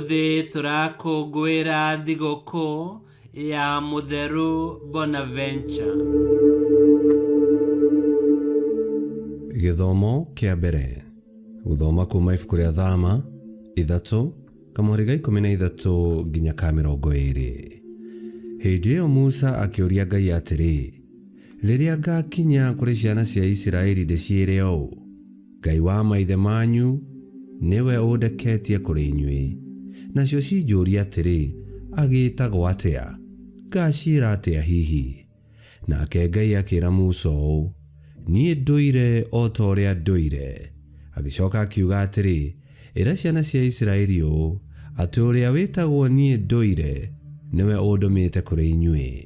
Ũmũthĩ tũrakũngũĩra thigũkũ ya Mũtheru Bonaventure. Gĩthomo kĩa mbere. Gũthoma kuma ibuku rĩa Thama 3 kamũhari ga 13 nginya ka 20. Hĩndĩ ĩyo Musa akĩũria Ngai atĩrĩ, Rĩrĩa ngakinya kũrĩ ciana cia Isiraeli ndĩciĩre ũũ, 'Ngai wa maithe manyu nĩwe ũndeketie kũrĩ inyuĩ, nacio cinjũrie atĩrĩ, 'Agĩĩtagwo atĩa? Ngaciĩra atĩa hihi? Nake Ngai akĩra Musa ũũ, Niĩ ndũire o ta ũrĩa ndũire. Agĩcoka akiuga atĩrĩ, Ĩra ciana cia Isiraeli ũũ, atĩ ũrĩa wĩtagwo Niĩ Ndũire nĩwe ũndũmĩte kũrĩ inyuĩ.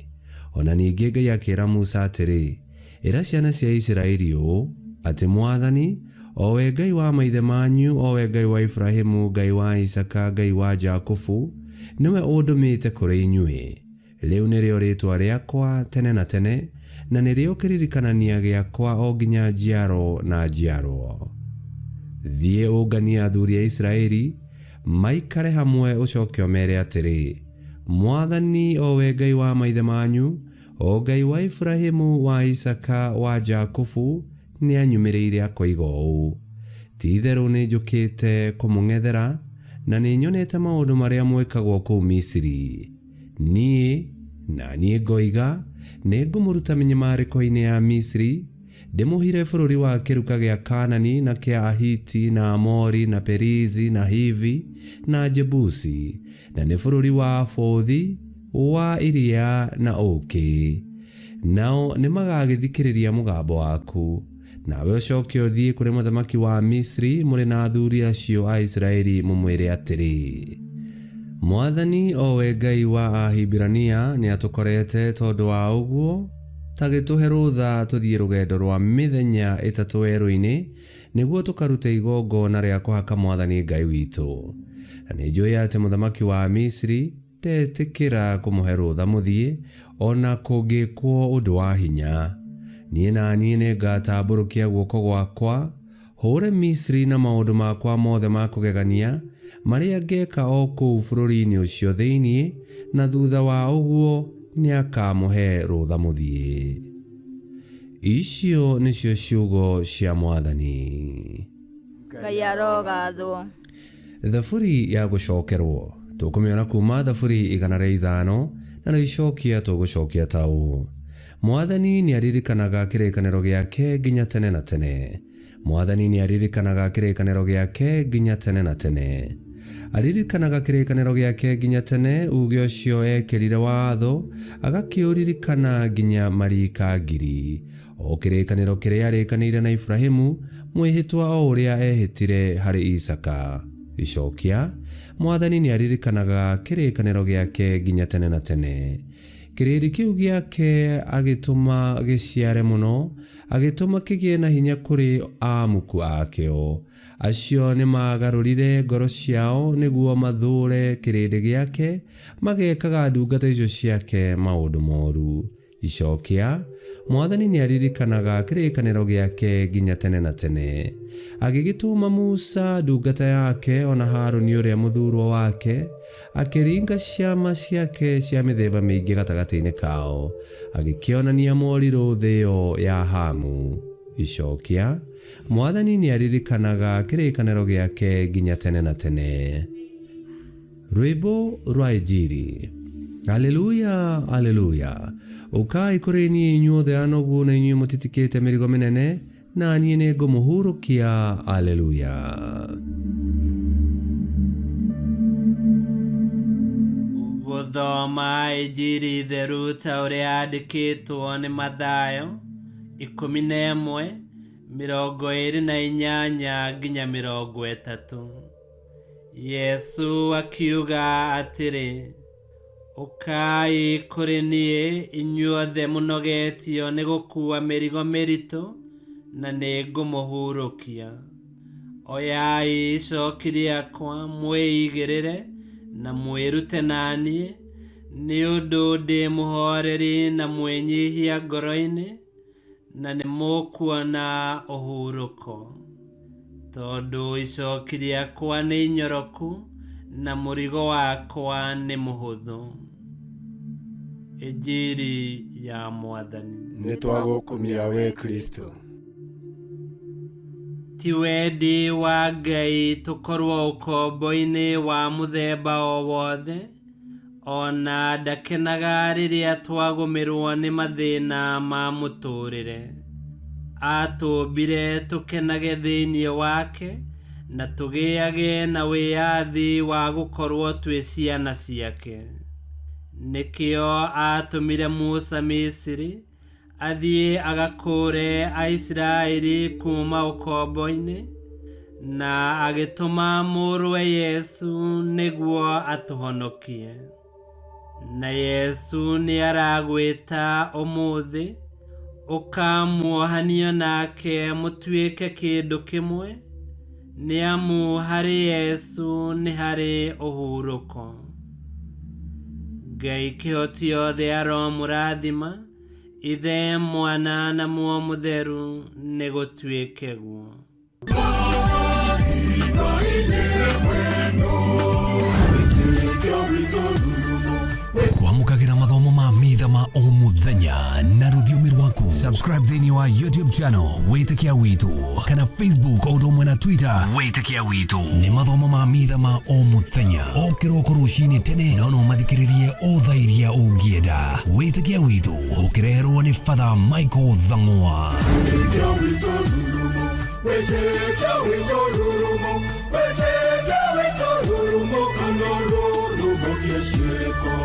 O na ningĩ Ngai akĩra Musa atĩrĩ, Ĩra ciana cia Isiraeli ũũ, atĩ mwathani, o we Ngai wa maithe manyu, o we Ngai wa Iburahimu, Ngai wa Isaaka, Ngai wa Jakubu, nĩwe ũndũmĩte kũrĩ inyuĩ. Rĩu nĩrĩo rĩĩtwa rĩakwa tene na tene, na nĩrĩo kĩririkanania gĩakwa o nginya njiaro na njiarwo. Thiĩ ũnganie athuuri a Isiraeli maikare hamwe ũcoke ũmeere atĩrĩ, 'Mwathani, o we Ngai wa maithe manyu, o Ngai wa Iburahimu, wa Isaaka, wa Jakubu, nĩanyumĩrĩire akoiga ũũ, Ti-itherũ nĩnjũkĩte kũmũng'ethera, na nĩnyonete maũndũ marĩa mwĩkagwo kũu Misiri. Niĩ na niĩ ngoiga, nĩngũmũruta mĩnyamarĩko-inĩ ya Misiri, ndĩmũhire bũrũri wa kĩruka gĩa Kaanani, na kĩa Ahiti, na Amori, na Perizi, na Hivi, na Jebusi, na nĩ bũrũri wa bũthi wa iria na ũũkĩ. Nao nĩmagagĩthikĩrĩria mũgambo waku, nawe ũcoke ũthiĩ kũrĩ mũthamaki wa Misiri mũrĩ na athuri acio a Isiraeli mũmwĩre atĩrĩ, Mwathani, o we Ngai wa Ahibirania, nĩatũkorete, tondũ wa ũguo ta gĩtũhe rũtha tũthiĩ rũgendo rwa mĩthenya ĩtatũ werũ-inĩ, nĩguo tũkarute igongona rĩa kũhaka Mwathani Ngai witũ. Na nĩnjũĩ atĩ mũthamaki wa Misiri ndetĩkĩra kũmũhe rũtha mũthiĩ, o na kũngĩkwo ũndũ wa hinya. Niĩ na niĩ nĩngatambũrũkia guoko gwakwa, hũũre Misiri na maũndũ makwa mothe ma kũgegania, marĩa ngeeka o kũu bũrũri-inĩ ũcio thĩinĩ, na thutha wa ũguo nĩakamũhe rũtha mũthiĩ. Icio nĩcio ciugo cia Mwathani. Ngai arogathwo. Thaburi ya gũcokerwo tũkũmĩona kuma Thaburi 105, na rĩicokia tũgũcokia ta ũũ: Mwathani nĩaririkanaga kĩrĩkanĩro gĩake nginya tene na tene. Mwathani nĩaririkanaga kĩrĩkanĩro gĩake nginya tene na tene. Aririkanaga kĩrĩkanĩro gĩake nginya tene, uuge ũcio ekĩrire watho, agakĩũririkana nginya mariika ngiri. O kĩrĩkanĩro kĩrĩa arĩkanĩire na Iburahimu, mwĩhĩtwa o ũrĩa ehĩtire harĩ Isaaka. Icokia, Mwathani nĩaririkanaga kĩrĩkanĩro gĩake nginya tene na tene. Kĩrĩndĩ kĩu gĩake agĩtũma gĩciare mũno, agĩtũma kĩgĩe na hinya kũrĩ aamuku akĩo. Acio nĩmaagarũrire ngoro ciao nĩguo mathũũre kĩrĩndĩ gĩake, magekaga ndungata icio ciake maũndũ moru. Icokia, Mwathani nĩaririkanaga kĩrĩkanĩro gĩake nginya tene na tene. Agĩgĩtũma Musa ndungata yake o na Harũni ũrĩa mũthurwo wake, akĩringa ciama ciake cia mĩthemba mĩingĩ gatagatĩ-inĩ kao, agĩkĩonania morirũ thĩ ĩyo ya Hamu. Icokia, Mwathani nĩaririkanaga kĩrĩkanĩro gĩake nginya tene na tene. Rwĩmbo rwa Injiri. Aleluya, aleluya. Ũkai kũrĩ niĩ inyuothe anogu na inyuĩ mũtitikĩte mĩrigo mĩnene, na niĩ nĩngũmũhurũkia. Aleluya. Gũthoma Injiri theru ta ũrĩa yandĩkĩtwo nĩ Mathayo 11, 28 nginya 30. Yesu akiuga atĩrĩ, Ũkai kũrĩ niĩ inyuothe mũnogetio nĩ gũkuua mĩrigo mĩritũ, na nĩngũmũhurũkia. Oyai icoki rĩakwa mwĩigĩrĩre na mwĩrute na niĩ, nĩ ũndũ ndĩ mũhooreri na mwĩnyihia ngoro-inĩ, na nĩ mũkuona ũhurũko. Tondũ icoki rĩakwa nĩ inyoroku, Na mũrigo wakwa nĩ mũhũthũ. Injiri ya Mwathani. Nĩ twagũkumia we Kristo. Ti wendi wa Ngai tũkorwo ũkombo-inĩ wa mũthemba o wothe, ona ndakenaga rĩrĩa twagũmĩrwo nĩ mathĩna ma mũtũrĩre. Atũmbire tũkenage thĩinĩ wake na tũgĩage na wĩyathi wa gũkorwo twĩ ciana ciake. Nĩkĩo atũmire Musa Misiri athiĩ agakũũre Aisiraeli kuma ũkombo-inĩ, na agĩtũma mũrũwe Yesu nĩguo atũhonokie. Na Yesu nĩaragwĩta ũmũthĩ, ũkamuohanio nake mũtuĩke kĩndũ kĩmwe, nĩamu harĩ Yesu nĩ harĩ ũhurũko. Ngai kĩhoti yothe aromũrathima, Ithe, Mwana na Muoyo Mũtheru, nĩ gũtuĩke guo. Kwamũkagĩra mathomo ma mitha ma o mũthenya na rũthiomi rwaku. Subscribe thĩinĩ wa YouTube channel Wĩtĩkia Witũ kana Facebook o ũndũ ũmwe na Twitter Wĩtĩkia Witũ. Nĩ mathomo ma mitha ma o mũthenya o kĩroko rũcinĩ tene, no no mathikĩrĩrie o thaa iria ũngĩenda. Wĩtĩkia Witũ ũkĩreherwo nĩ Father Michael Thang'wa. Wĩtĩkia witũ rurumo, wĩtĩkia witũ rurumo, wĩtĩkia witũ rurumo, kana rurumo kĩciĩko.